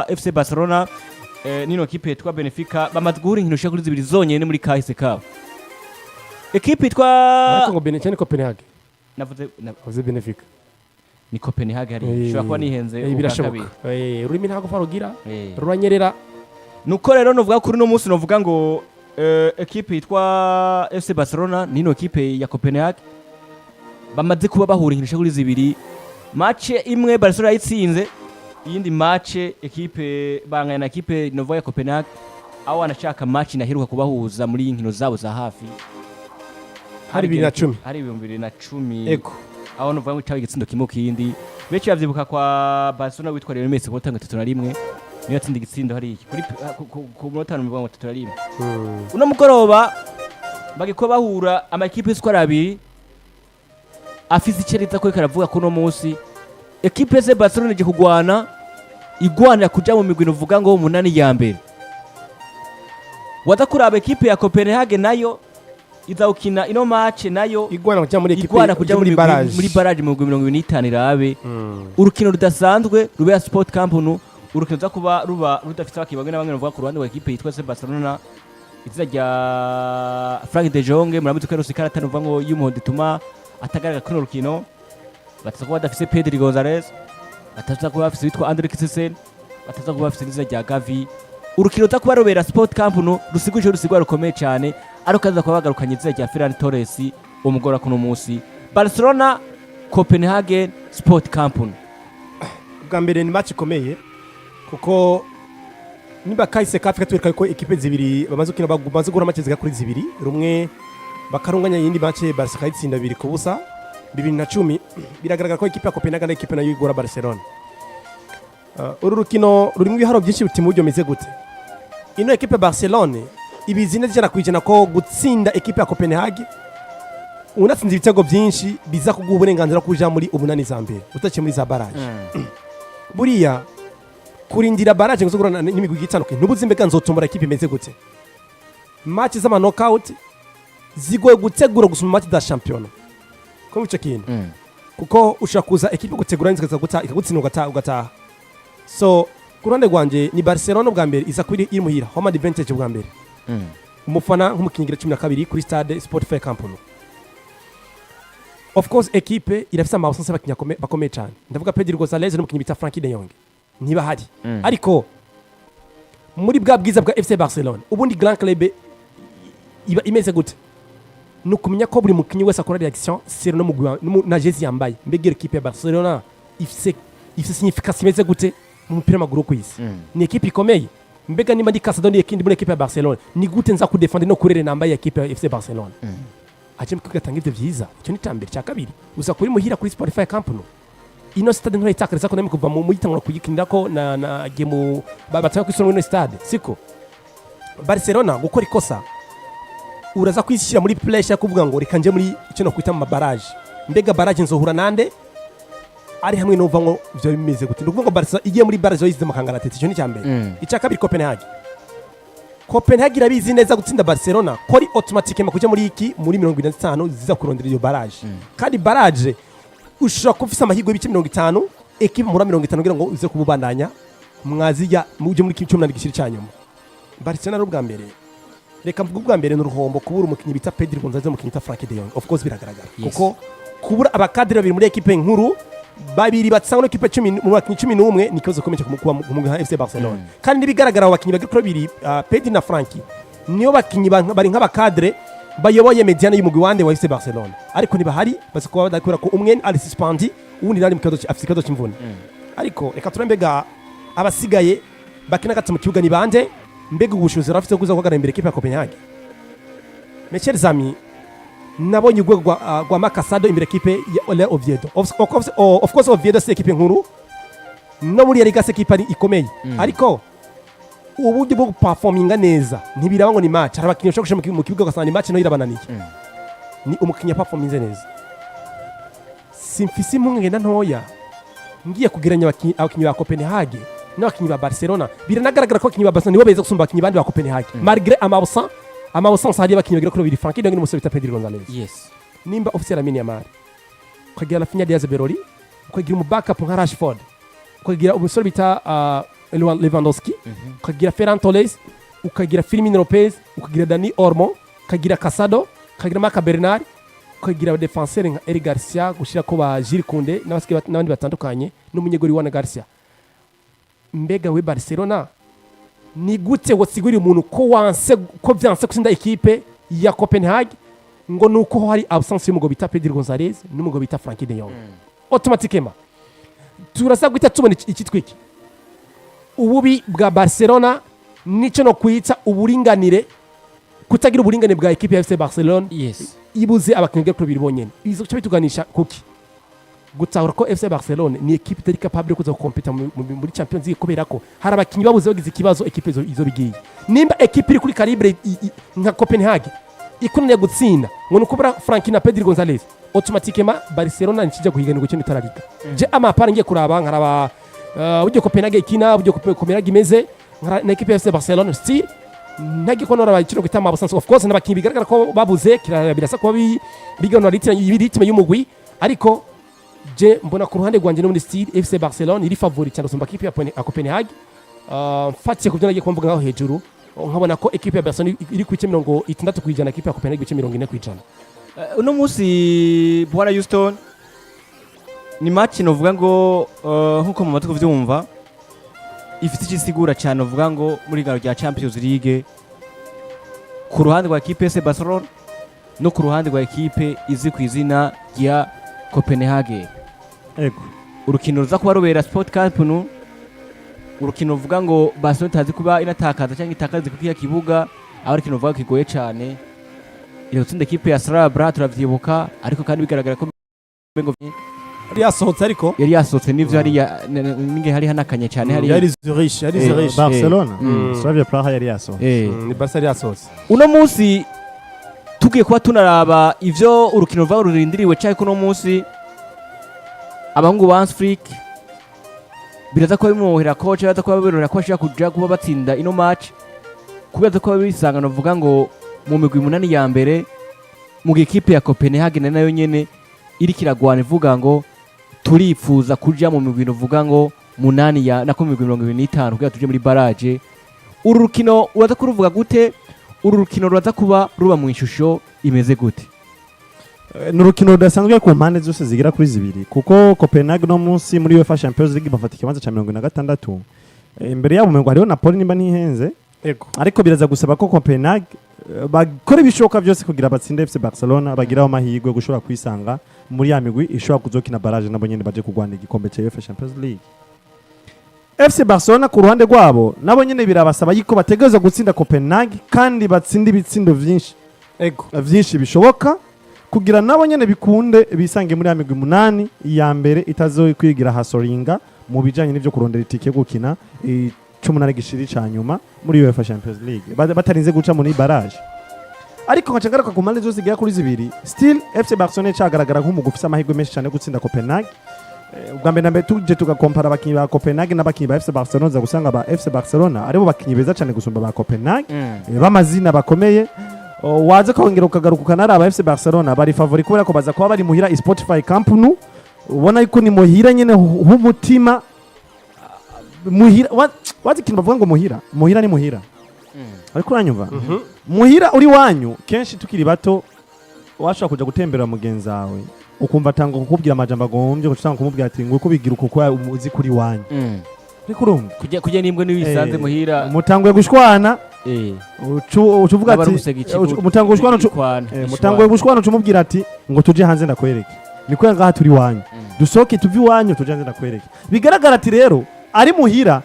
FC Barcelona nino kipe yitwa Benfica bamaze guhura inkino zishika kuri zibiri zonyene muri kahise kabo. Ekipe yitwa Ariko ngo Benfica ni Copenhagen. Navuze Uvuze Benfica. Ni Copenhagen hariya. Ishobora kuba nihenze ubwa Birashoboka. kabiri. Ururimi ntabwo farugira ruranyerera. Nuko rero novuga kuri uno munsi, novuga ngo ekipe yitwa FC Barcelona nino kipe ya Copenhagen bamaze kuba bahura inkino zishika kuri zibiri. Match imwe Barcelona yayitsinze, iyindi match ekipe banganya na ekipe novuga ya Copenhagen, aho wanashaka match inaheruka kubahuza muri iyi nkino zabo za hafi Hari 2010. Hari 2010. Aho novuga ngo icaba igitsindo kimwe kindi, benshi bavyibuka kwa Barcelona witwa Lionel Messi ku 31 niyo yatsinda igitsindo hariya kuri ku munota 31. Uno mugoroba bagiko bahura amakipe y'uko ari abiri afise icyo ko karavuga ko uno munsi ekipe FC Barcelona ije kugwana, igwanira kuja mu migwi uvuga ngo umunani ya mbere. Waza kuraba ekipe ya Copenhagen nayo iza gukina ino match nayo igwana kuja muri ekipe igwana kuja muri muri barrage. Muri barrage mu migwi 25. Irabe urukino rudasanzwe rubera Sport Camp Nou, urukino ruza kuba ruba rudafite abakinnyi bamwe na bamwe. Bavuga ku ruhande rwa ekipe yitwa FC Barcelona, izina rya Frank de Jong muramuzi ko yarose ikarata nuvuga ngo y'umuhondo ituma atagaragara kuri runo rukino. Bataza kuba badafise Pedri Gonzalez, bataza kuba bafise witwa Andre Christensen, bataza kuba bafise n'izina rya Gavi. Urukino ruza kuba rubera Sport Camp Nou rusiguje rusigwa rukomeye cyane, ariko kaza kuba bagarukanye izina rya Ferran Torres umugora kuno munsi. Barcelona Copenhagen, Sport Camp Nou. Bwa mbere ni match ikomeye, kuko niba kahise ka Afrika twereka ko ekipe zibiri bamaze gukina, bamaze guhura match zigera kuri zibiri, rumwe bakarunganya, iyindi match Barca ikayitsinda 2-0 2010. Biragaragara ko ekipe ya Copenhagen ari ekipe nayo igora Barcelona. Uru rukino rurimo ibiharo byinshi biti mu buryo bimeze gute? Ino ekipe ya Barcelone ibizi neza 100% ko gutsinda ekipe ya Copenhagen, unatsinze ibitego byinshi, biza kuguha uburenganzira bwo kuja muri umunani za mbere utaciye muri za barrage. Buriya kurindira barrage ngo uzogurana n'imigwi igiye itandukanye, ntubuzi mbega nzotombora ekipe imeze gute. Match z'ama knockout zigoye gutegura gusuma match za shampiyona ko ico kintu, kuko ushobora kuza ekipe gutegura neza ikagutsinda ugataha. So ku ruhande rwanje ni Barcelona bwa mbere iza kuri iri muhira, home advantage bwa mbere, umufana nk'umukingira 12 kuri stade Spotify Camp Nou. Of course ekipe irafise ama absence y'abakinnyi bakomeye cyane. Ndavuga Pedro Gonzalez n'umukinnyi bita Frankie de Jong ntibahari, ariko muri bwa bwiza bwa FC Barcelona, ubundi grand club iba imeze gute? Ni ukumenya ko buri mukinnyi wese akora réaction selon no mugwi na jezi yambaye. Mbega iyo ekipe ya Barcelona ifise signification imeze gute mu mupira w'amaguru wo ku isi? Ni ekipe ikomeye. Mbega niba ndi Casado, ndi ekindi muri ekipe ya Barcelona, ni gute nza kudefenda no kurere nambaye ekipe ya FC Barcelona aje mu gatanga ivyo vyiza? Icyo ni cambere. Cya kabiri, uza kuri muhira kuri Spotify Camp Nou. Ino stade nturayitakareza ko namwe kuva mu muyitangura kuyikinira ko na gemu batanga kwisona muri ino stade. Siko Barcelona gukora ikosa, uraza kwishyira muri pressure yo kuvuga ngo reka nje muri icyo nakwita mu ma barrage. Mbega barrage nzohura nande ari hamwe n'uva ngo ivyo bimeze gute? Ni ukuvuga ngo Barca igiye muri barrage yizize mu kangaratete. Icyo ni icya mbere. Icya kabiri, Copenhagen. Copenhagen irabizi neza gutsinda Barcelona ko ari automatique kuja muri iki, muri 75 ziza kurondera iyo barrage. Kandi barrage ushobora kuba ufise amahirwe y'ibice 50, ekipe muri 50 kugira ngo uze kububandanya mwazijya muje muri kimwe cy'umunani gishiri cya nyuma. Barcelona ari ubwa mbere, reka mvuge ubwa mbere, ni uruhombo kubura umukinnyi bita Pedri Gonzalez n'umukinnyi bita Frankie de Jong. Of course biragaragara, kuko kubura abakadire babiri muri ekipe nkuru, babiri batsangwa n'ikipe cumi mu bakinnyi 11, ni ikibazo gikomeye ku mugwi nka FC Barcelona. Kandi n'ibigaragara, abo bakinnyi bagera kuri babiri, Pedri na Frankie, niyo bakinnyi bari nk'abakadre bayoboye médiane y'umugwi wande wa FC Barcelona, ariko ntibahari, basi kuba badahari kubera ko umwe ari suspendu, uwundi nari mu kibazo afise ikibazo cy'imvune. Ariko reka turabe mbega abasigaye bakina gatatu mu kibuga ni bande? Mbega ubushobozi bafite bwo kuza guhagarara imbere ekipe ya Copenhagen? Mes chers amis, nabonye urwego rwa Makasado imbere ekipe ya Ole Oviedo. Of course Oviedo si ekipe nkuru, no muri Liga si ekipe ari ikomeye, ariko uburyo bwo guperforminga neza ntibiraba ngo ni match. Hari abakinnyi bashobora gushira mu kibuga ugasanga ni match nayo irabananiye. Ni umukinnyi yaperforminze neza, simfise impungenge na ntoya ngiye kugeranya abakinnyi ba Copenhagen n'abakinnyi ba Barcelona. Biranagaragara ko abakinnyi ba Barcelona nibo beza gusumba abakinnyi bandi ba Copenhagen, malgré ama absence hari abakinnyi bagera kuri babiri, Frankie de Jong n'umusore bita Pedri Gonzalez. Nimba ufise Lamine Yamal, ukagira Rafinha Diaz Beroli, ukagira umu backup nka Rashford, ukagira umusore bita Lewandowski, ukagira Ferran Torres, ukagira Fermin Lopez, ukagira Dani Olmo, ukagira Casado, ukagira Marc Bernal, ukagira défenseur nka Eric Garcia, gushira ko ba Jules Koundé n'abasigaye n'abandi batandukanye, n'umunyegori Joan Garcia. Mbega we, Barcelona ni gute wasigurira umuntu ko wanse, ko vyanse gutsinda ekipe ya Copenhagen ngo nuko hari absence y'umugabo bita Pedri Gonzalez n'umugabo bita Frenkie de Jong? Automatiquement turasa guhita tubona iki twiki ububi bwa Barcelona, nico no kwita uburinganire, kutagira uburinganire bwa ekipe ya FC Barcelona. Ibuze abakinnyi bagera kuri babiri bonyene, izo cyo bituganisha kuki gutahura ko FC Barcelone ni ekipe itari capable yo kuza gukompeta muri Champions League, kubera ko hari abakinnyi babuze, bagize ikibazo, ekipe izo bigiye. Nimba ekipe iri kuri calibre nka Copenhagen ikunaniye gutsinda ngo ni ukubura Frenkie na Pedri Gonzalez, automatiquement Barcelona ntikijya guhiganirwa ikintu la Liga. Je amapara ngiye kuraba, nkaraba uburyo Copenhagen ikina, uburyo Copenhagen imeze, na ekipe ya FC Barcelone, still ntagiye ko noraba ikino kwita absence. Of course n'abakinnyi bigaragara ko babuze, birasa kuba biganura rythme y'umugwi, ariko je mbona ku ruhande rwanjye n'ubundi still FC Barcelone iri favori cyane gusumba ekipe ya Copenhagen. Mfatiye ku byo nagiye kumvuga ngaho hejuru, nkabona ko ekipe ya Barcelona iri ku bice 60%, ekipe ya Copenhagen ibice 40%. Uno munsi, bwana Houston, ni match novuga ngo nkuko mu matwi kuvyumva ifite icyo isigura cyane, uvuga ngo muri garo rya Champions League ku ruhande rwa ekipe FC Barcelona no ku ruhande rwa ekipe izwi ku izina rya Copenhagen. Urukino ruza kuba rubera Sport Camp Nou, urukino ruvuga ngo Barcelona itazi kuba inatakaza cyangwa itakaza kuri kiriya kibuga, aho ari ikintu ruvuga kigoye cyane. Iri gutsinda ekipe ya Slavia, turavyibuka, ariko kandi bigaragara ko ngo Yari yasohotse ariko. Yari yasohotse n'ivyo, hariya ninge hari hanakanye cyane hariya. Yari Zurich, yari Zurich. Barcelona. Slavia Praha yari yasohotse. Ni Barca yari yasohotse. Uno munsi tugiye kuba tunaraba ivyo urukino ruva rurindiriwe cyane kuno munsi, abahungu ba Hans Flick biraza kuba bimworohera ko biraza kuba biborohera ko bashobora kuja kuba batsinda ino match, kubera kuba bisanga novuga ngo mu migwi 8 ya mbere, mu gihe ikipe ya Copenhagen nayo nyene iriko iragwana ivuga ngo turipfuza kuja mu migwi novuga ngo 8 ya nako migwi 25 kugira tuje muri barrage. Uru rukino uraza kuruvuga gute? Uru rukino ruraza kuba ruba mu ishusho imeze gute? Ni urukino rudasanzwe ku mpande zose zigera kuri zibiri, kuko Copenhagen no munsi muri UEFA Champions League bafata ikibanza cya 46. Imbere yabo umengo hariho Napoli nimba ntihenze. Ariko biraza gusaba ko Copenhagen bakora ibishoboka byose kugira batsinde FC Barcelona, bagiraho amahirwe yo gushobora kwisanga muri ya migwi ishobora kuzokina barrage, nabo nyene baje kurwana igikombe cya UEFA Champions League. FC Barcelona ku ruhande rwabo nabo nyene birabasaba yuko bategerezwa gutsinda Copenhagen kandi batsinda ibitsindo vyinshi vyinshi bishoboka, kugira nabo nyene bikunde bisange muri ya migwi 8 ya mbere itazokwigira hasoringa mu bijanye n'ivyo kurondera itike yo gukina 18 gishiri ca nyuma muri UEFA Champions League batarinze guca muri barrage. Ariko nkaca ngaruka ku mpande zose zigera kuri zibiri, still FC Barcelona cagaragara nk'umugwi ufise amahirwe menshi cyane yo gutsinda Copenhagen. Ubwa mbere na mbere tuje tugakompara abakinyi ba Copenhagen n'abakinyi ba FC Barcelona, uza gusanga ba FC Barcelona aribo bakinyi beza cyane gusumba ba Copenhagen, b'amazina bakomeye. Waza kongera ukagaruka ukanaraba FC Barcelona bari favori kubera ko baza kuba bari muhira i Spotify Camp Nou, ubona yuko ni muhira nyene h'umutima. Muhira wazi ikintu bavuga ngo muhira, muhira ni muhira, ariko uranyumva, muhira uri wanyu. Kenshi tukiri bato washobora kuja gutembera mugenzi wawe, ukumva atanga kukubwira amajambo agombye gucanga kumubwira ati ngo uko bigira uko kwa uzi kuri wanyu, ariko urumva Kujya n'imbwa niwisanze muhira. Mutanguye gushwana, uca uvuga Aba ari ati ugusega ikibuga. Mutanguye gushwana Ikwana, mutanguye gushwana, uca umubwira ati ngo tuje hanze ndakwereke, niko ngaha turi wanyu, dusohoke tuve iwanyu tuje hanze ndakwereke. Bigaragara ati rero ari muhira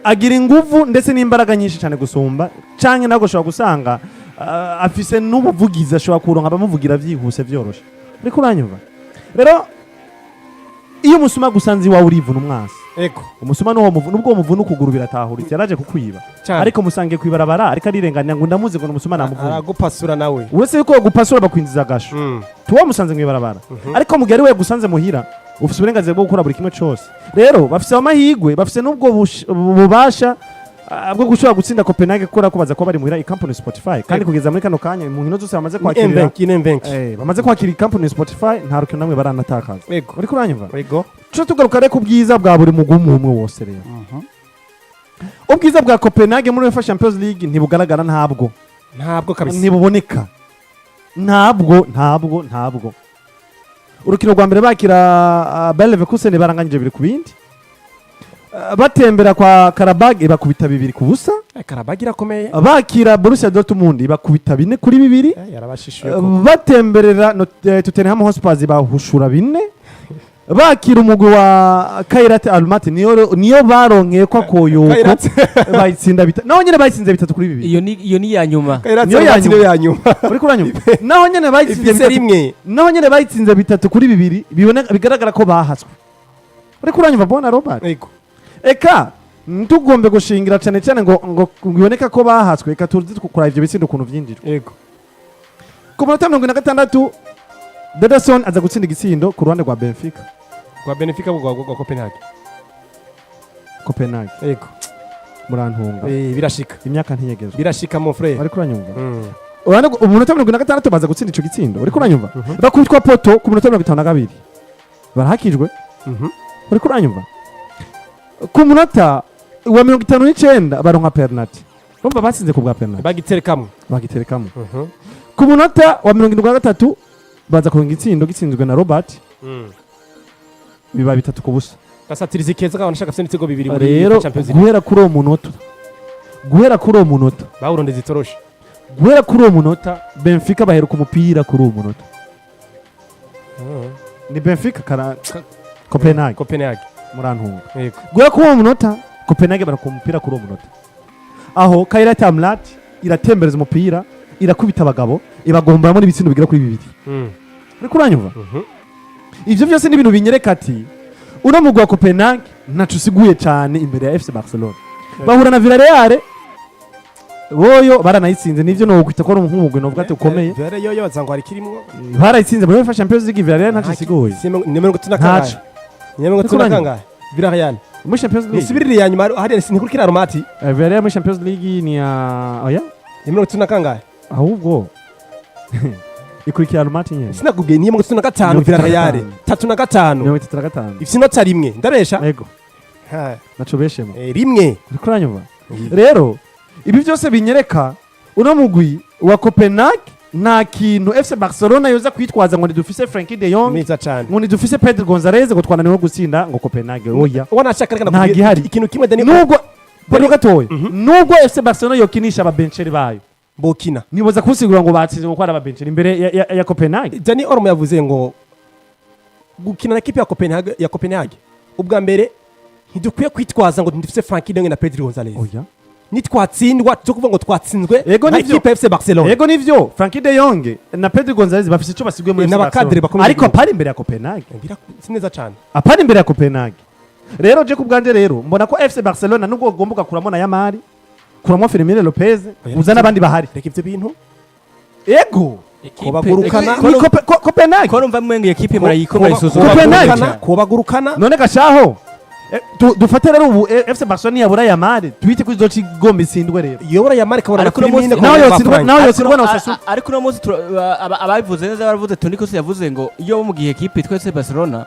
agira inguvu ndetse n'imbaraga nyinshi cyane gusumba, canke ntabwo ushobora gusanga afise n'ubuvugizi, ashobora kuronka abamuvugira vyihuse vyoroshe, ariko uranyumva. Rero iyo umusuma gusanze iwawe urivuna umwasi. Umusuma nuwo nubwo muvuna ukuguru biratahuritse, yaraje kukwiba. Ariko musange kwibarabara ariko arirenganira ngo ndamuzi ngo ni umusuma namuvuna. Aragupasura nawe. Uretse yuko gupasura bakwinjiza agasho, tuba musanze mwibarabara, ariko mu gihe ari we gusanze muhira ufise uburenganzira bwo gukora buri kimwe cose. Rero bafise amahirwe, bafise n'ubwo bubasha bwo gushobora gutsinda Copenhagen, kubera ko baza kuba bari muhira i company Spotify, kandi kugeza muri kano kanya mu nkino zose bamaze Ni kwakirira invaincu, ni invaincu. Bamaze kwakira company Spotify, nta rukino namwe baranatakaza. Uriko uranyumva? Ego. Tuce tugaruka rero ku bwiza bwa buri mugwi umwe umwe wose. Rero Ubwiza bwa Copenhagen muri UEFA Champions League ntibugaragara, ntabwo. Ntabwo kabisa. Ntibuboneka, ntabwo, ntabwo, ntabwo. Urukino rwa mbere bakira Bayer Leverkusen baranganyije 2-2. Batembera kwa Qarabag bakubita 2-0. Qarabag irakomeye. Bakira Borussia Dortmund bakubita 4-2. Yarabashishuye koko. Batemberera Tottenham Hotspur bahushura 4. Bakira umugwi wa Kairat Almaty, niyo baronkeye ko akoyoko. Kairat. Bayitsinda naho nyene bayitsinze 3-2. Iyo ni iya nyuma. Kairat Niyo ya niyo ya nyuma. Uriko uranyumva? Naho nyene bayitsinze Ifise bitatu rimwe. Naho nyene bayitsinze 3-2, biboneka, bigaragara ko bahatswe. Uriko uranyumva, bona Robert? Yego. Eka ntugombe gushingira cyane cyane ngo biboneka ko bahatswe. Eka tuzi kuraba ivyo bitsindo ukuntu vyinjijwe. Ku munota 76 Dederson aza gutsinda igitsindo ku ruhande rwa Benfica. Rwa Benfica, rwa Copenhagen. Copenhagen. Yego. Murantunga. Birashika. Imyaka ntiyegezwe. Birashika, mon frère. Ariko uranyumva? Umunota 76 baza gutsinda ico gitsindo, uriko uranyumva? Bakubitwa poteau ku munota 52, barahakijwe. Uriko uranyumva? Ku munota wa 59 baronka penalty. Urumva batsinze ku bwa penalty. Bagiterekamwe. Bagiterekamo. Ku munota wa 73 baza kuronka igitsindo gitsinzwe na Robert, biba 3-0. Gasatiriza keza kabona shaka afite ibitego bibiri muri Rero Champions League. guhera kuri uwo munota, guhera kuri uwo munota, Bawurondeza itoroshe. guhera kuri uwo munota Benfica baheruka umupira kuri uwo munota. Ni Benfica kara Copenhagen. Copenhagen. Murantunga. Yego. Guhera kuri uwo munota Copenhagen barakura umupira kuri uwo munota, aho Kairat Almaty iratembereza umupira, irakubita abagabo, ibagomboramo n'ibitsindo bigera kuri bibiri. Uriko uranyumva? Mhm. Ivyo byose ni ibintu binyereka ati uno mugwi wa Copenhagen ntaco usiguye cyane imbere ya FC Barcelona. Bahura na Villarreal, boyo baranayitsinze, nivyo nokwita ko ari nk'umugwi novuga ati ukomeye. Villarreal yo baza ngo hari kirimwo. Barayitsinze muri UEFA Champions League. Villarreal ntaco isiguye. Ni 30 na kangahe? Ntaco. Ni 30 na Uriko kangahe Villarreal? Muri Champions League. Nisubirire ya nyuma hariya, ntikurikira Almaty. Villarreal muri Champions League ni ya oya. Ni 30 na kangahe? Ahubwo ikurikira Almaty nyene. Sinakubwiye ni 35? 35. Villarreal 35. 35. Ifise inota rimwe, ndabesha? Ego. Ha, naco beshemo. Rimwe. Uriko uranyumva? Rero ibi byose binyereka uno mugwi wa Copenhagen nta kintu FC Barcelona yoza kwitwaza ngo ntidufise Frenkie de Jong, Neza cyane. ngo ntidufise Pedro Gonzalez, ngo twananiwe gutsinda ngo Copenhagen. Oya. Wanashaka reka Nta nakubwire gihari. ikintu kimwe, Dani. Nubwo bano gatoya, nubwo FC Barcelona yokinisha ababenceri bayo, Bokina. niboza kusigura ngo batsinze ngo ko ari ababenceri imbere ya Copenhagen. Dani Olmo yavuze ngo gukina na kipe ya Copenhagen, ya Copenhagen, ubwa mbere ntidukwiye kwitwaza ngo ntidufise Frenkie de Jong na Pedro Gonzalez. Oya. Nitwatsindwa cyo kuvuga ngo twatsinzwe Ego, na nivyo. ekipe ya FC Barcelona. Ego nivyo, Frenkie de Jong na Pedro Gonzalez bafise ico basiguye muri FC N'abakadere Barcelona. bakomeye Ariko mu gihugu. apari imbere ya Copenhagen. Si neza cyane. Apari imbere ya Copenhagen. Rero je kubwanje rero mbona ko FC Barcelona, nubwo ugomba ugakuramo na Yamal, kuramo Fermin Lopez, Oya, uza n'abandi bahari. Reka ivyo bintu. Ego. Kubagurukana. Ni Copenhagen. Ko numva mwenga ekipe murayikoma, isuzuma. Copenhagen. Kubagurukana. None gashaho, dufate rero ubu FC Barcelona yabura Yamal, twite ko izoca igomba itsindwe rero. Yobora Yamal kabona. Ariko uno munsi- Nawe yotsindwa na Osasuna. Ariko uno munsi ababivuze neza baravuze, Toni Kroos yavuze ngo iyo mu gihe ekipe twese Barcelona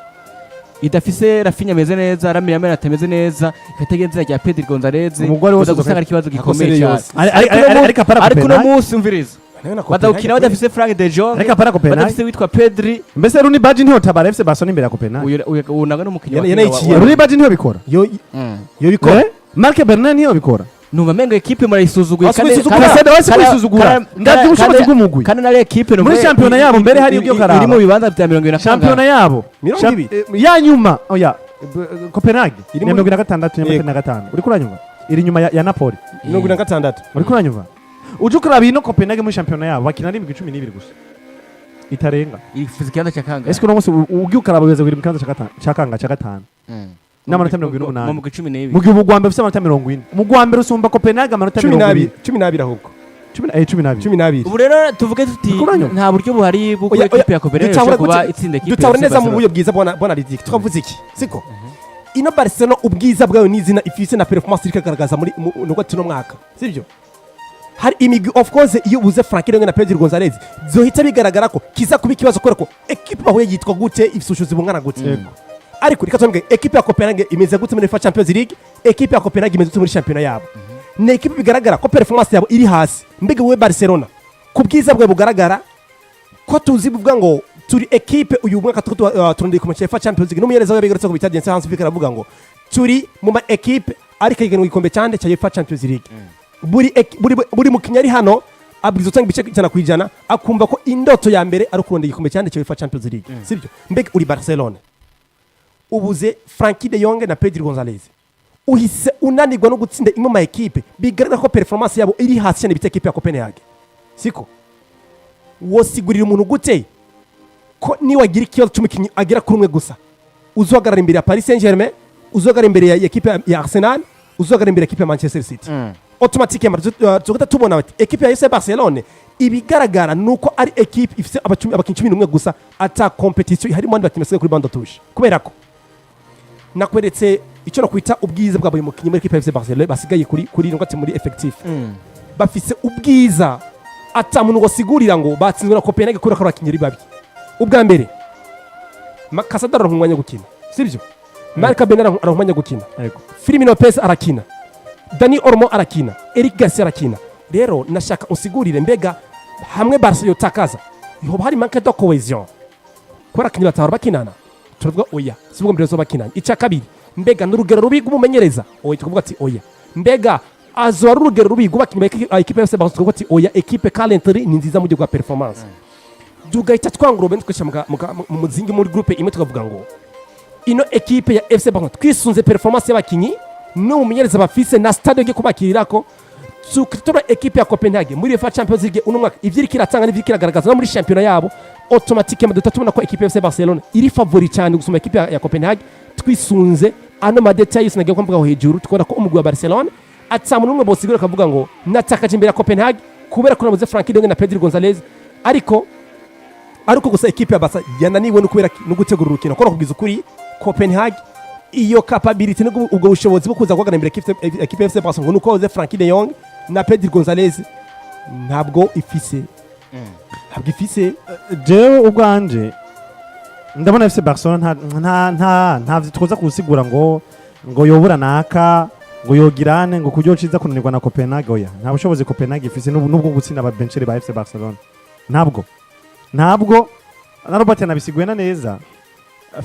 idafise Raphinha ameze neza, Lamine Yamal atameze neza, ikatagenza rya Pedri Gonzalez, Umugore wose uza gusanga ari ikibazo gikomeye Akosere cyane. yose. Ariko apara Ariko uno Copenhagen. munsi umviriza, badawukina badafise Frank de Jong, Ariko apara Copenhagen. badafise witwa Pedri. Mbese Roony Bardghji ntiyotabara FC Barcelona imbere ya Copenhagen? Uyu nawe ni umukinnyi wa Yanayiciye. Roony Bardghji ntiyobikora? Yo yo bikora. Marc Bernal ntiyobikora? Numva mengo ekipe murayisuzuguye. Wasi kuyisuzugura. Kasede, wasi kuyisuzugura. Ndavye ubushobozi bw'umugwi. Kandi nari ekipe Muri shampiyona yabo mbere hari ibyo karaba. iri mu bibanza vya 70 na Shampiyona yabo Mirongo ibiri. Ya nyuma, oya, Copenhagen Iri ni 76, 45, uriko uranyumva? Iri nyuma ya Napoli. 76. Uriko uranyumva? Uje ukuraba ino Copenhagen, muri shampiyona yabo bakina n'imigwi 12 gusa itarenga. Ifise ikibanza ca kangahe? Ese uno munsi ugiye ukaraba ugeze mu kibanza ca gatanu, ca kanga, ca gatanu n'amanota 48. Mu mugwi 12. Mu gihe umugwi wa mbere ufise amanota 40, umugwi wa mbere usumba Copenhagen amanota cumi mirongo n'abiri ibiri. 12 ahubwo. 12. 12. Ubu rero tuvuge tuti Uriko uranyumva? nta buryo buhari bw'uko Oya, oya, ekipe ya Copenhagen dutahura ishobora kuba gute- itsinda ekipe ya dutahura FC neza mu Barcelona. buryo bwiza, bwana Riddick, twavuze iki? Siko ino Barcelona ubwiza bwayo n'izina ifise na performance iri kagaragaza muri nubwo tuno mwaka, sibyo? Hari imigwi, of course, iyo ubuze Frenkie de Jong na Pedro Gonzalez zohita bigaragara ko kiza kuba ikibazo, kubera ko ekipe bahuye yitwa gute, ifise ubushobozi bungana gute. Ariko reka tuvuge, ekipe ya Copenhagen imeze gute muri UEFA Champions League? Ekipe ya Copenhagen imeze gute muri shampiyona yabo? Ni ekipe bigaragara ko performance yabo iri hasi. Mbega wowe Barcelona, ku bwiza bwawe bugaragara ko tuzi, buvuga ngo turi ekipe uyu mwaka turondeye ku UEFA Champions League, n'umumenyereza we bigarutse ko bitagenze, Hans Flick aravuga ngo turi mu ma ekipe ariko yiganwa igikombe cyande cya UEFA Champions League. Buri mukinnyi ari hano abwiza utanga ibice 100%, akumva ko indoto ya mbere ari ukurondera igikombe cyande cya UEFA Champions League, sibyo? Mbega uri Barcelona, ubuze Frenkie de Jong na Pedri Gonzalez, uhise unanirwa no gutsinda imwe mu ma ekipe bigaragara ko performance yabo iri hasi cyane bita ekipe ya Copenhagen, siko? Wosigurira umuntu gute ko niwagira ikibazo cy'umukinnyi agera kuri umwe gusa, uzohagarara imbere ya Paris Saint-Germain, uzohagarara imbere ya ekipe ya Arsenal, uzohagarara imbere ya ekipe ya Manchester City? Automatiquement tugahita tubona bati ekipe ya FC Barcelone, ibigaragara nuko ari ekipe ifite abakinnyi 11 gusa, ata competition harimo abandi bakinnyi basigaye kuri banc de touche. Kubera ko nakweretse icyo nakwita ubwiza bwa buri mukinnyi muri ekipe ya FC Barcelone basigaye kuri ngwate muri effectif, bafise ubwiza ata muntu wasigurira ngo batsinzwe na Copenhagen kubera ko abakinnyi ari babi. Ubwa mbere, Casado aronka umwanya wo gukina, sibyo? Marc Bernal aronka umwanya wo gukina. Fermin Lopez arakina, Dani Olmo arakina, Eric Garcia arakina. Rero nashaka usigurire, mbega hamwe Barca yotakaza, hoba hari manque de cohésion kubera abakinnyi batahora bakinana? Turavuga oya, si ubwo mbere zo bakinanye. Icya kabiri, mbega ni urugero rubi rw'umumenyereza? Oya, tukavuga ati oya. Mbega azoba ari urugero rubi rw'abakinnyi ba ekipe yose Barca? Tukavuga ati oya, ekipe currently ni nziza mu buryo bwa performance. Tugahita twangura ubundi tugashyira mu muzingi muri groupe imwe, tukavuga ngo ino ekipe ya FC Barcelona, twisunze performance y'abakinnyi n'umumenyereza bafise na stade yo kubakirirako, tutora ekipe ya Copenhagen muri UEFA Champions League uno mwaka, ivyo iriko iratanga n'ivyo iriko iragaragaza no muri shampiyona yabo, automatiquement duhita tubona ko ekipe ya FC Barcelona iri favori cyane gusumba ekipe ya Copenhagen. Twisunze ano ma détails yose nagiye kuvuga aho hejuru, tukabona ko umugwi wa Barcelona ata muntu n'umwe bosigura akavuga ngo natakaje imbere ya Copenhagen kubera ko nabuze Frenkie de Jong na Pedri Gonzalez, ariko gusa ekipe ya Barca yananiwe no kubera no gutegura urukino. Ko nakubwiza ukuri, Copenhagen iyo capability no ubwo bushobozi bwo kuza guhagarara imbere ekipe ya FC Barca ngo nuko wabuze Frenkie de Jong na Pedri Gonzalez, ntabwo ifise, ntabwo ifise. Jewe ubwanje ndabona FC Barcelona nta twoza kusigura ngo yobura naka, ngo yogirane, ngo kuryo ciza kunanirwa na Copenhagen. Oya, nta bushobozi Copenhagen ifise nubwo gutsinda ababenceri ba FC Barcelona. Ntabwo na Robert yanabisiguye na neza.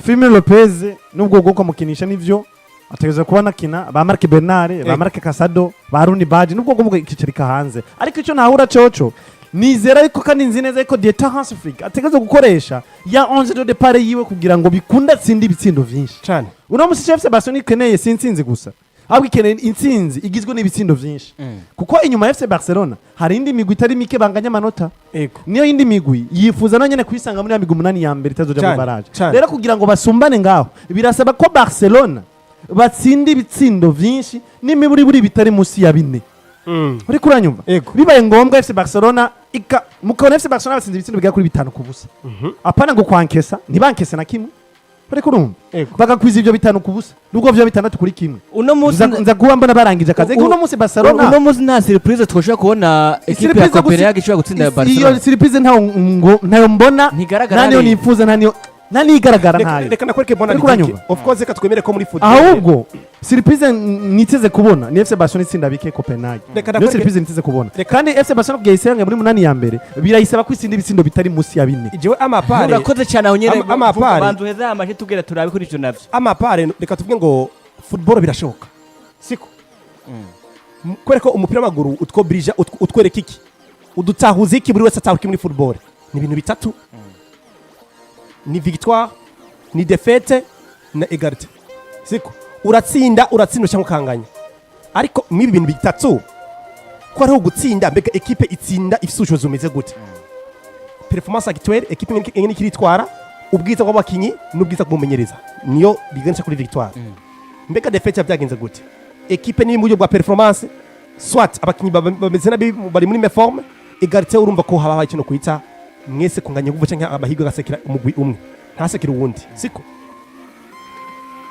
Fermin Lopez nubwo bwo kumukinisha nivyo ategerezwa kuba nakina, ba Marc Bernal, ba Marc Casado, ba Roony Bardghji, nubwo bwo kicarika hanze. Ariko icyo ntahura coco, nizera yuko kandi nzi neza yuko Dieter Hans Flick ategerezwa gukoresha ya 11 de départ yiwe kugira ngo bikunde atsinde ibitsindo vyinshi. Cyane. Uno musi FC Barcelona ikeneye si intsinzi gusa, ahubwo ikeneye intsinzi igizwe n'ibitsindo vyinshi, kuko inyuma ya FC Barcelona hari indi migwi itari mike banganya amanota. Niyo yindi migwi yifuza nayo nyene kwisanga muri ya migwi 8 ya mbere itazoja mu baraje. Rero kugira ngo basumbane ngaho, birasaba ko Barcelona batsinda ibitsindo vyinshi n'imiburiburi bitari musi ya 4. Uriko uranyumva? Ego. Bibaye ngombwa FC Barcelona ika mukabona FC Barcelona batsinze ibitsindo bigera kuri 5-0, apana ngo kwankesa, ntibankese na kimwe, uriko urumva? Ego. Bagakwiza ivyo 5-0, nubwo vyo 6-1. Uno munsi Nza kuba mbona barangije akazi. Uno munsi Barcelona uno munsi nta surprise twoshobora kubona ekipe ya Surprise gusa- Copenhagen ishobora gutsinda iyo Barcelona. Surprise ntayo ngo ntayo mbona. Ntigaragara Nta niyo neza. nifuza, nta niyo, nta niyigaragara, ntayo. Reka nakwereke bona. Uriko uranyumva? Of course, reka twemere ko muri football Ahubwo surprise niteze kubona ni FC Barcelona itsinda bike Copenhagen. Reka Niyo nakwereke. surprise niteze kubona. Kandi FC Barcelona kugira iserange muri 8 ya mbere, birayisaba ko itsinda ibitsindo bitari munsi ya 4. Jewe amapare Urakoze cyane aho nyene. Amapare. Banza uheze aya mashe tubwira turabe kuri ivyo navyo. Amapare, reka tuvuge ngo football birashoboka, siko? Kubera ko umupira w'amaguru utwobrija utwereka iki, udutahuza iki, buri wese atahuka iki muri football? Ni ibintu bitatu: ni victoire, ni défaite na égalité, siko? Uratsinda, uratsinda cyangwa ukanganya. Ariko mw'ibi bintu bitatu ko hariho gutsinda, mbega ekipe itsinda ifise ubushobozi bumeze gute? Performance actuelle, ekipe ingene ikiritwara, ubwiza bw'abakinyi n'ubwiza bw'umumenyereza, niyo biganisha kuri victoire. Mbega défaite byagenze gute? Ekipe ni mu buryo bwa performance, soit abakinyi bameze nabi, bari muri méforme. Égalité, urumva ko haba habaye ikintu kwita mwese kunganya nguvu canke amahirwe agasekera umugwi umwe, ntasekere uwundi, siko?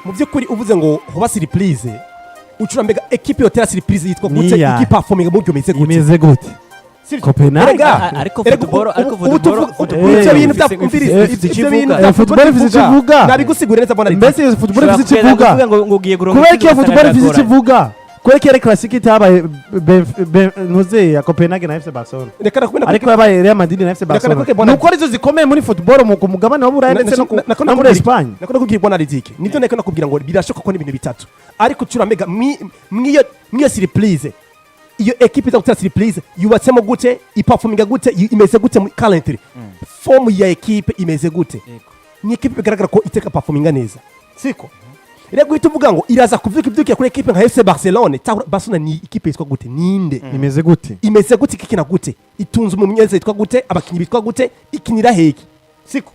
Mu by'ukuri uvuze ngo hoba surprise, ucura mbega ekipe yotera surprise yitwa gute? Niya. Igiperforming mu buryo bumeze gute? Imeze gute? Sivyo? Copenhagen. Erega, Ariko erega football, ariko ubu football ivyo bintu bya ifise- umviriza, ifise ivyo bintu ikivuga. bya Football ifise ivuga. ikivuga. Nabigusigure neza, bwana. Mbese iyo football ifise Ushobora kugenda ikivuga? kuvuga ngo ugiye guronka Kubera ko iyo intsinzi, football ifise ugasanga ikivuga, kubera ko yari classique itabaye ntuze ya Copenhagen na FC Barcelona, Reka nakubwira. ariko yabaye Real Madrid na FC Barcelona, nakubwira, bwana. Nuko arizo zikomeye muri football ku mugabane wa Buraya ndetse no muri Espagne. Nako nakubwira, bwana Riziki, nivyo nako nakubwira ngo birashoboka ko n'ibintu bitatu, ariko cura mega mwiyo surprise, iyo equipe iza gutera surprise yubatsemo gute, iperforminga gute, imeze gute muri currently form ya equipe imeze gute? Ni equipe bigaragara ko iteka performinga neza, siko? Rero guhita uvuga ngo iraza kuvyuka ivyukira kuri equipe nka FC Barcelone, cyangwa Barcelona ni equipe yitwa gute, ninde? Imeze gute? Imeze gute, ikikina gute, itunze umumenyereza yitwa gute, abakinyi bitwa gute, ikinira heki, siko?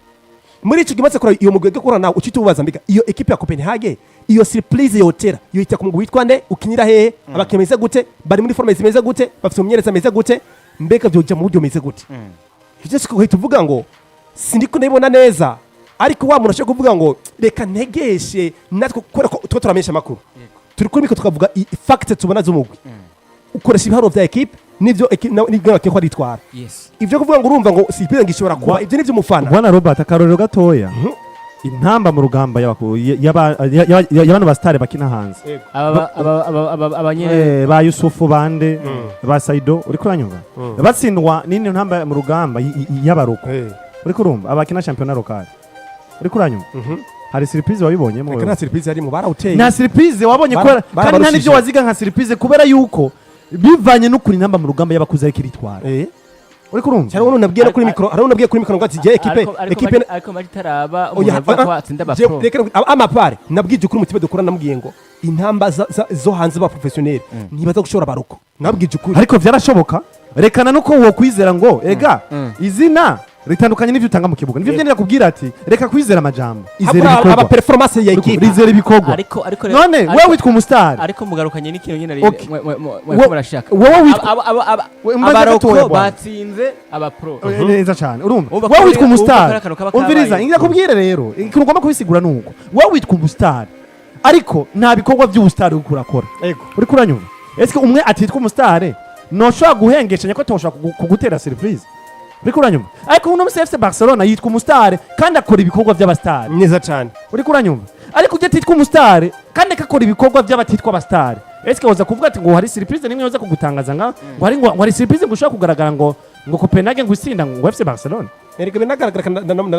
Muri ico gimaze kora iyo mugwi gukora nawe ucita ubaza: mbega iyo equipe ya Copenhagen, iyo surprise yotera yoita ku mugwi witwa nde, ukinira hehe, abakinyi bameze gute, bari muri forme zimeze gute, bafite umumenyereza ameze gute, mbega vyoja mu buryo bumeze gute? Ivyo siko guhita uvuga ngo sindiko ndabibona neza, ariko wa muntu ashobora kuvuga ngo reka ntegeshe natwe, kubera ko tuba turamenyesha amakuru, turi kuri micro tukavuga fact tubona z'umugwi, ukoresha ibiharuro vya equipe n'ivyo n'ibyo abakinyi ko aritwara. Ivyo kuvuga ngo urumva ngo surprise ngo ishobora kuba, ivyo nivyo umufana. Bwana Robert, akarorero gatoya: intamba mu rugamba y'abano ba star bakina hanze. Aba nyene. Ba Yusufu bande, ba Saido, uriko uranyumva, batsindwa n'ino ntamba mu rugamba y'abaruko, uriko urumva, abakina championnat local, uriko uranyumva, hari surprise wabibonyemo Reka, wewe? nta surprise yarimo, barawuteye. Nta surprise wabonye, kubera kandi nta barabarushije. n'ibyo waziga nka surprise, kubera yuko bivanye n'ukuntu intamba mu rugamba y'abakuze ariko iritwara, uriko urumva. Hari umuntu nabwiye no kuri micro, hari umuntu nabwiye kuri micro ngo ati je equipe Ariko equipe ariko maji taraba Oya, umuntu avuga ko atsinda aba pro. Reka amapare nabwije ukuri, mu dukora namubwiye ngo intamba zo hanze ba professionnel ntibaza gushobora baruko, nabwije ukuri. Ariko byarashoboka, rekana nuko wo kwizera ngo ega izina ritandukanye n'ivyo utanga mu kibuga, nivyo vyenda kubwira ati reka kwizera amajambo, izera Habura aba ibikorwa. performance ya equipe. Rizera ibikorwa. Ariko None wewe witwa umustar. Ariko mugarukanye n'ikintu nyine Okay. mwe murashaka. Wowe witwa Aba We, mbaza abaroko gatoya, bwana. batsinze aba pro. Neza cyane, urumva, Urumva ko wowe witwa urumva ko umustar. ari akantu kaba Umviriza, kabaye. ingira kubwire rero, ikintu ugomba kubisigura nuko wowe witwa umustar ariko nta bikorwa by'ubustar uriko urakora. Ego. Uriko uranyumva? Ese umwe atitwa umustar ntoshobora guhengeshanya ko atoshobora kugutera surprise? Uriko uranyumva? Ariko uno musi FC Barcelona yitwa umustar kandi akora ibikorwa by'abastar. Neza cyane. Uriko uranyumva? Ariko ujya atitwa umustar kandi akakora ibikorwa by'abatitwa abastar, ese woza kuvuga ati ngo hari surprise nimwe yoza kugutangaza nga ngo hari ngo hari surprise ngo ushobora kugaragara ngo Copenhagen ngo itsinda ngo FC Barcelona? Erega binagaragara,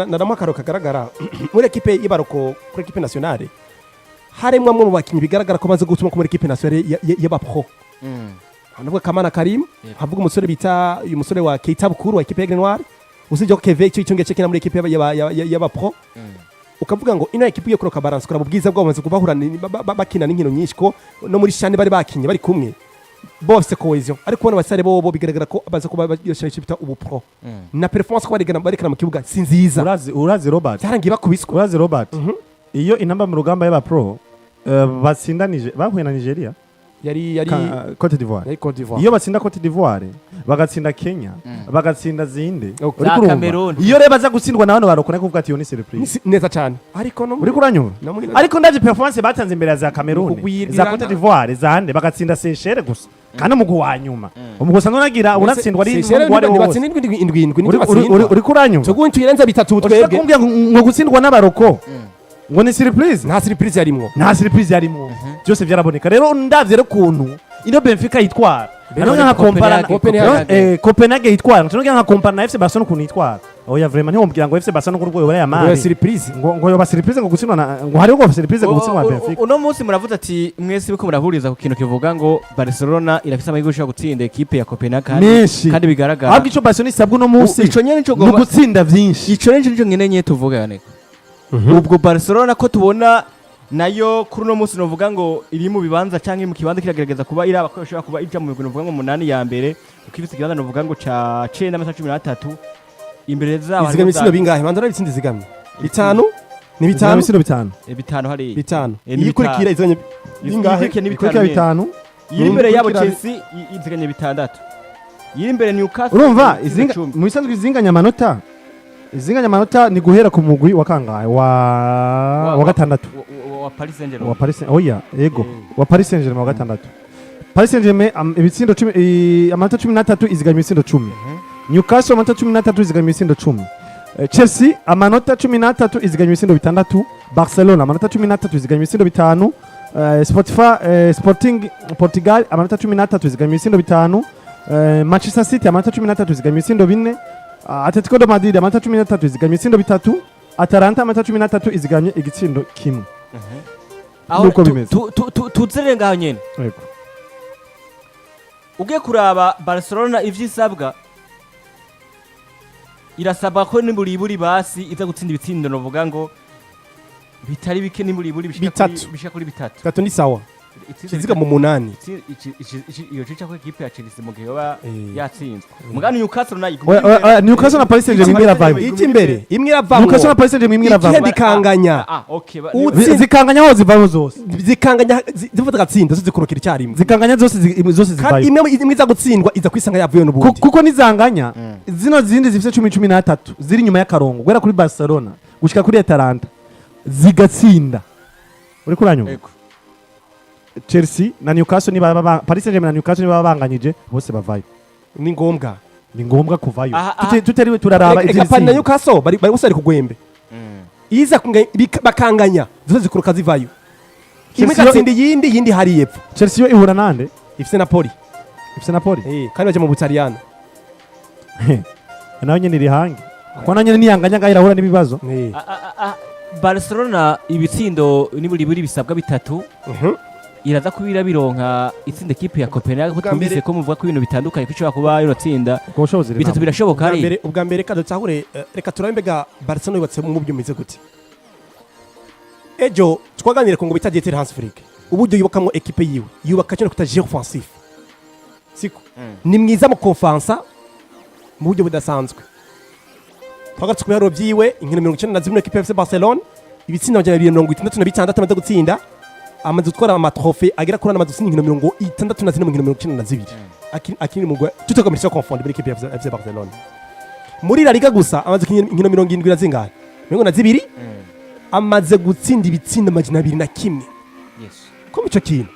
nanamuha akaro kagaragara muri ekipe y'Ibaroko, kuri ekipe nationale harimo amwe mu bakinnyi bigaragara ko baze gutuma ko muri ekipe nationale y'aba pro, hanavuga Kamana Karim, havuga umusore bita uyu musore wa Keita Bukuru wa ekipe ya Noir, usibye ko Keve icyo ngicyo kina muri ekipe y'aba pro, ukavuga ngo ino ekipe igiye kuroka balance, kuraba ubwiza bwabo bamaze kubahura bakina n'inkino nyinshi, ko no muri shane bari bakinye bari kumwe bose, cohesion, ariko ubona abasare bobo bigaragara ko baza kuba bashyira icyo bita ubu pro na performance ko barekana mu kibuga si nziza. Urazi Robert, Byarangiye bakubiswe. urazi Robert, iyo intamba mu rugamba y'aba pro batsindanije bahuye na Nigeria, Yari Cote d'Ivoire. Yari Cote d'Ivoire. Iyo batsinda Cote d'Ivoire, bagatsinda Kenya, bagatsinda zinde, Okay. uriko Za urumva? Cameroon. Iyo rero baza gutsindwa na bano barokora, kuvuga ati iyo ni surprise. Neza cyane, ariko no Uriko uranyumva? No muri Ariko ndavye performance batanze imbere ya za Cameroon, Kugwirirana. za Cote d'Ivoire, zande, bagatsinda Seychelles gusa, kandi umugwi wa nyuma, umugwi usanzwe unagira unatsindwa ari Seychelles umugwi wari wose. Ntibatsinda indwi indwi indwi nibyo batsindwa. Uriko uranyumva? Tuguye tuyirenza bitatu Ushaka twebwe. kumbwira ngo gutsindwa n'abaroko ngo ni surprise? Nta surprise yarimwo. Nta surprise yarimo, byose byaraboneka. Rero ndavye rero ukuntu ino Benfica yitwara, Benfica, nka kompara Copenhagen. Copenhagen yitwara, nka kompara na FC Barcelona ukuntu yitwara, oya, vraiment ntiwombwira ngo FC Barcelona ku rwego ya Ngo mari surprise. Ngo yoba surprise ngo gutsindwa na ngo hariho ngo surprise ngo gutsindwa na Benfica. Uno munsi muravuze ati mwese biko murahuriza ku kintu kivuga ngo Barcelona irafise amahirwe yo gutsinda ekipe ya Copenhagen kandi, Menshi. kandi bigaragara. Ahubwo ico Barcelona isabwa uno munsi Ico nyene nico ni gomba ugutsinda vyinshi. Ico nico nkeneye nyene tuvuga yaneko. Ubwo Barcelona ko tubona nayo kuri uno munsi novuga ngo iri mu bibanza canke mu kibanza kiragerageza kuba iraba ko ishobora kuba ija mu migwi novuga ngo umunani ya mbere, kuko ifise ikibanza novuga ngo ca cenda n'amasaha 13 imbere zabo. Izigamye ibitsindo bingahe? Banza ibitsindo izigamye bitanu, ni bitanu. Ibitsindo bitanu. Bitanu hariya. Bitanu. Ni Iyi ikurikira bitanu. izigamye bingahe? Ikurikira ni bitanu ikurikira nyene. bitanu. Iri imbere yabo Ikurikira- Chelsea iziganye bitandatu, iri imbere Newcastle Urumva, ibitsindo izinga 10. mu bisanzwe izinganya amanota ni guhera ku mugwi wa kangahe, wa gatandatu. Wa Paris Saint-Germain. Wa Paris Saint, oya, yego, wa Paris Saint-Germain wa gatandatu. Paris Saint-Germain ibitsindo 10, amanota 13, izigamye ibitsindo 10. Newcastle amanota 13, izigamye ibitsindo 10. Chelsea amanota 13, izigamye ibitsindo 6. Barcelona amanota 13, izigamye ibitsindo 5. Spotify, Sporting Portugal amanota 13, izigamye ibitsindo 5. Manchester City amanota 13, izigamye ibitsindo 4. Atletico de Madrid amanota 13, izigamye ibitsindo 3. Atalanta amanota 13, izigamye igitsindo 1. Aho Nuko bimeze. Tuzere ngaho nyene. Yego. Ugiye kuraba Barcelona, ivyo isabwa, irasabwa ko niburiburi basi iza gutsinda ibitsindo novuga ngo bitari bike, niburiburi bishika kuri Bitatu. bishika kuri 3. 3 ni sawa. Itsinze Kiziga mu 8. Iyo cica ko ekipe ya Chelsea mu gihe yoba yatsinzwe mugani Newcastle nayo iguma Oya, oya, oya, Newcastle na Paris Saint-Germain imwe iravayo. Ijya imbere, imwe iravamwo. Newcastle na Paris Saint-Germain imwe iravamwo. Igenda ikanganya. Ah, okay. Zikanganya aho zivayo zose. Zikanganya, zifata agatsinda, zo zikorokera icyarimwe. Zikanganya zose, zose Kandi zivayo. imwe iza gutsindwa iza kwisanga yavuye n'ubundi. Kuko nizanganya, zino zindi zifite 13 ziri inyuma y'akarongo, guhera kuri Barcelona gushika kuri Atalanta, zigatsinda, uri kuranyumva? Ego. Chelsea na Newcastle niba Paris Saint-Germain na Newcastle niba banganyije, bose bavayo. Ni ngombwa. Ni ngombwa kuvayo. Aha, aha. Tutariwe turaraba Eka Paris na ivy'ibitsinda. Newcastle bari bose bari kugwembe. Iza bakanganya, zose zikoroka zivayo, imwe Chelsea igatsinda iyindi, iyindi hari yepfo. Chelsea yo ihura nande? Ifise Napoli. Ifise Napoli. Kandi baje mu Butaliyano. Nayo nyene iri hange, kuko nayo nyene niyanganya ngaho irahura n'ibibazo. Barcelona ibitsindo niburiburi bisabwa 3, iraza kuba bironka itsinda ekipe ya Copenhagen, ko Ubwa twumvise mbere- ko muvuga ko ibintu bitandukanye, ko ishobora kuba yonatsinda Ubwo bushobozi 3, birashoboka Ubwa ari mbere, ubwa mbere reka dutahure, reka turabe mbega Barcelona yubatse mu buryo bumeze gute. Ejo twaganiriye ku ngo bita Dieter Hans Flick, uburyo yubakamwo ekipe yiwe, yubaka cyo kwita jeu offensif, siko? Ni mwiza mu konfansa mu buryo budasanzwe. Twagarutse ku biharuro byiwe: inkino 94 ekipe ya FC Barcelona, ibitsinda 266 amaze gutsinda, amaze gutwara ama trophées agera kuri ane, amaze gutsinda inkino 64 mu nkino 92 akini mu toutes compétitions confondues muri ekipe ya FC Barcelona. Muri La Liga gusa amaze gukina inkino 70 na zingahe, 72, amaze gutsinda ibitsinda 201. Ko ico kintu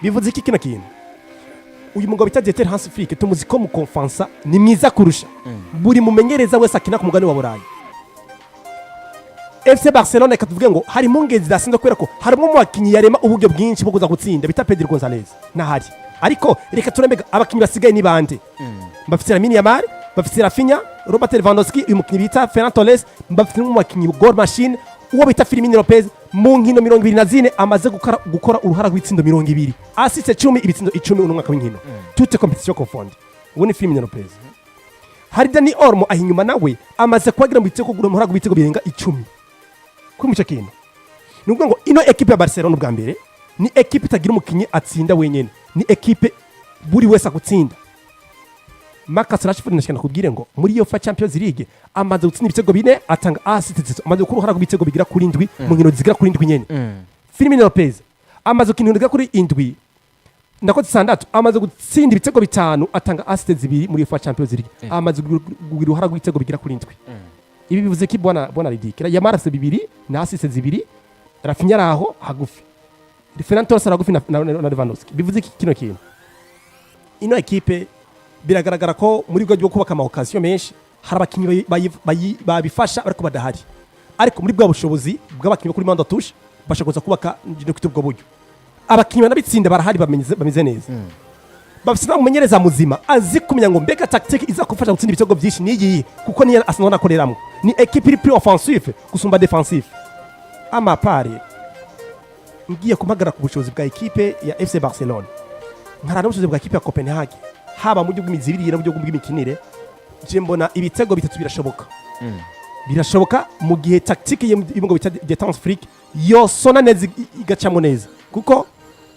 bivuze iki? Kino kintu, uyu mugabo bita Dieter Hans Flick tumuzi ko mu konfansa ni mwiza kurusha buri mumenyereza wese akina ku mugabane wa Burayi. FC Barcelona, reka tuvuge ngo hari impungenge zidasanzwe, kubera ko hari umwe mu bakinnyi yarema uburyo bwinshi bwo kuza gutsinda bita Pedro Gonzalez ntahari. Ariko reka turembega abakinnyi basigaye ni bande? Bafite Lamine Yamal, bafite Raphinha, Robert Lewandowski, uyu mukinnyi bita Ferran Torres, bafite n'umukinnyi goal machine uwo bita Fermin Lopez. Mu nkino 24 amaze gukora uruhara rw'itsindo 20, assists 10, ibitsindo 10 uno mwaka w'inkino, toutes compétitions confondues. Uwo ni Fermin Lopez. Hari Dani Olmo aho inyuma, nawe amaze kubagira mu bitego, uruhara rw'ibitego birenga 10. Kuri icyo kintu ni ukuvuga ngo ino ekipe ya Barcelona, ubwa mbere ni ekipe itagira umukinnyi atsinda wenyine, ni ekipe buri wese agutsinda. Marcus Rashford, nashaka nakubwire ngo muri UEFA Champions League amaze gutsinda ibitego 4, atanga assist 3, amaze gukora uruhara rw'ibitego bigira kuri 7 mu nkino zigera kuri 7 nyene. Fermin Lopez amaze gukina inkino zigera kuri 7, ndako 6, amaze gutsinda ibitego 5, atanga assist 2 muri UEFA Champions League, amaze kugira uruhara rw'ibitego bigira kuri 7. Ibi bivuze ko bwana Ridikira Yamal afise 2 na assist 2, Raphinha araho hagufi, Ferran Torres aragufi na Lewandowski. Bivuze iki kino kintu? Ino ekipe biragaragara ko muri bwo bwo kubaka ama occasions menshi hari abakinnyi babifasha ariko badahari. Ariko muri bwa bushobozi bw'abakinnyi bo kuri banc de touche bashobora kuza kubaka no kwita ubwo buryo. Abakinnyi banabitsinda barahari, bameze neza, bafite n'umumenyereza muzima azi kumenya ngo mbega tactique iza gufasha gutsinda ibitego byinshi niyihe, kuko niyo asanzwe anakoreramo. Ni ekipe iri plus offensive gusumba defensive. Amapare ngiye kumpagara ku bushobozi bwa ekipe ya FC Barcelona, nkarana n'ubushobozi bwa ekipe ya Copenhagen, haba mu buryo bw'imizibirire no mu buryo bw'imikinire, je mbona ibitego 3 birashoboka. Birashoboka mu gihe tactique y'umugabo bita Dieter Flick yosona neza, igacamo neza, kuko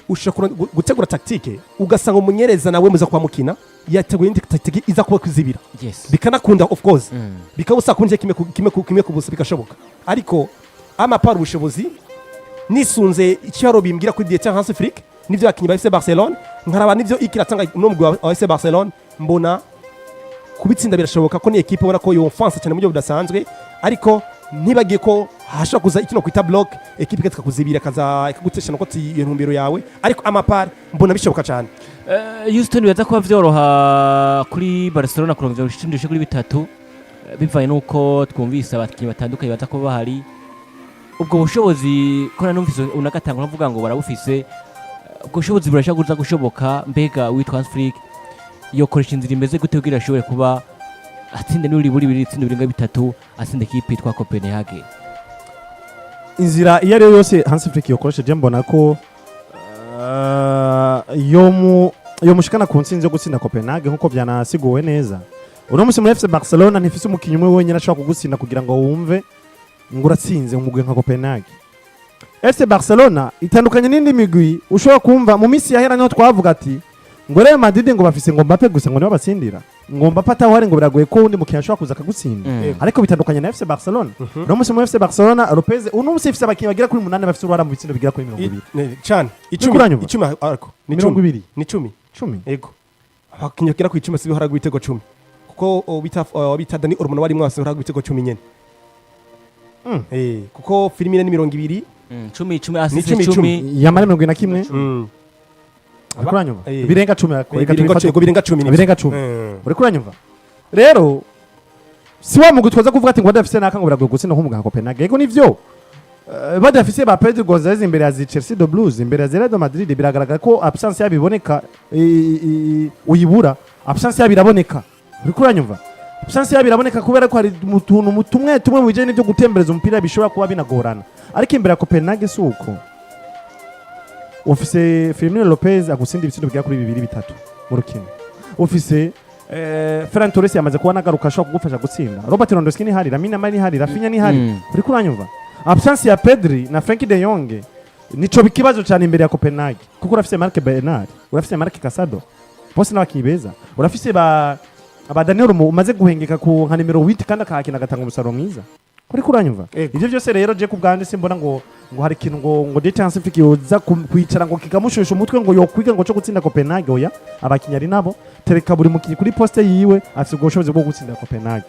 ushobora gutegura tactique ugasanga umunyereza nawe muza kuba mukina yateguye indi tactique iza kuba kuzibira. Bikanakunda, of course, bikaba kunje 1-1 ku 1, bigashoboka. Ariko amapara ubushobozi, nisunze icyaro bimbwira kuri Dieter Hans Flick n'ivyo abakinyi ba FC Barcelona, nkaraba n'ivyo ikiratanga no mugwi wa FC Barcelona, mbona kubitsinda birashoboka, ko ni ekipe ubona ko yofansa cyane mu buryo budasanzwe. Ariko ntibagiye ko Hashobora kuza ikino kwita bloc, ekipe ikaza kuzibira, kaza ikagutesha nako iyo ntumbero yawe, ariko amapari mbona bishoboka cyane. Houston, bibaza kuba vyoroha kuri Barcelona kuronka ivyo bishika kuri bitatu, bivanye nuko twumvise abakinyi batandukanye baza kuba bahari. Ubwo bushobozi ko nanumvise unagatanga unavuga ngo barabufise, ubwo bushobozi burashobora kuza gushoboka. Mbega witwa Hans Flick yokoresha inzira imeze gute kugira ashobore kuba atsinda n'uri buri biri itsinda birenga bitatu, atsinda ekipe yitwa Copenhagen? Inzira iyo ari yo yose Hans Flick yokoresheje, mbona ko yomushikana ku ntsinzi yo gutsinda Copenhagen, nkuko byanasiguwe neza. Uno munsi muri FC Barcelona ntifise umukinnyi umwe wenyine ashobora kugutsinda kugira ngo wumve ngo uratsinze umugwi nka Copenhagen. FC Barcelona itandukanye n'indi migwi ushobora kumva. Mu minsi yahera niho twavuga ati ngo Real Madrid ngo bafise ngo Mbappe gusa, ngo nibo batsindira, ngo Mbappe atahari ngo biragoye ko uwundi mukinnyi ashobora kuza akagutsinda. Ariko bitandukanye na FC Barcelona. Uno munsi muri FC Barcelona, Lopez, uno munsi ifise abakinnyi bagera kuri 8 bafise uruhara mu bitsindo bigera kuri 20. Cyane, 10. Uranyumva? 10, ariko ni mirongo 10. ibiri. Ni 10. 10. Ego, abakinnyi bagera ku 10 si bihora ibitego 10, kuko bita Dani Olmo wari mwase uhora ibitego 10 nyene. Kuko Firmino ni 20. 10, 10 Ni assist. 10, 10. Yamara 41. Uriko uranyumva? Birenga 10 ariko. Reka Birenga tubifate. 10, birenga 10 ni. Birenga 10. Uriko uranyumva? Rero si wa mugwi twaza kuvuga ati ngo badafise naka ngo biragoye gutsinda nk'umugwi nka Copenhagen. Yego nivyo. Badafise ba Pedro Gonzalez imbere ya Chelsea de Blues, imbere ya Real Madrid, biragaragara ko absence yabo iboneka, uyibura. Absence yabo iraboneka. Uriko uranyumva? Absence yabo iraboneka kubera ko hari mu tuntu mu tumwe tumwe mu bijanye n'ibyo gutembereza umupira bishobora kuba binagorana. Ariko imbere ya Copenhagen si uko. Ufise Firmino Lopez agutsinda ibitsindo bigera kuri bibiri, bitatu mu rukino. Ufise Ferran Torres yamaze kuba nagaruka, ashobora kugufasha gutsinda. Robert Lewandowski ni hari, Lamine Yamal ni hari, Raphinha ni hari. Uriko uranyumva? Absence ya Pedri na Frenkie de Jong nico kibazo cyane imbere ya Copenhagen, kuko urafise Marc Bernal, urafise Marc Casado, bose n'abakinyi beza. Urafise ba Daniel Olmo umaze guhengeka ku nka nimero 8 kandi akahakina agatanga umusaruro mwiza. Uriko uranyumva? Ego. Ivyo byose rero je ku bwanje simbona ngo hari ikintu ngo Dieter Hans Flick yoza kwicara ngo kikamushusha umutwe ngo yokwiga ngo cyo gutsinda Copenhagen. Oya, abakinyi ari nabo, tereka buri mukinyi kuri poste yiwe, afise ubwo bushobozi bwo gutsinda Copenhagen.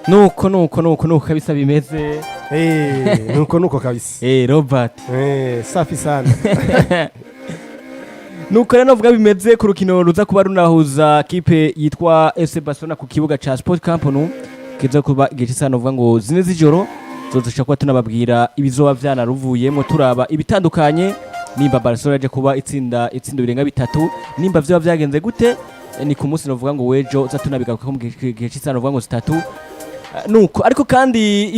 Nuko kabisa bimeze. Nuko kabisa. Robert. Safi sana. Nuko rero novuga bimeze ku rukino ruza kuba runahuza kipe yitwa FC Barcelona ku kibuga ca Sport Camp Nou, kiza kuba igihe cy'isaha novuga ngo 4 z'ijoro. Tuzosha kuba tunababwira ibizoba vyanaruvuyemwo, turaba ibitandukanye, nimba Barcelona yaje kuba itsinda itsinda birenga bitatu, nimba vyoba vyagenze gute. Ni ku munsi novuga ngo wejo za tunabigaruka mu gihe cy'isaha novuga ngo 3. Nuko ariko kandi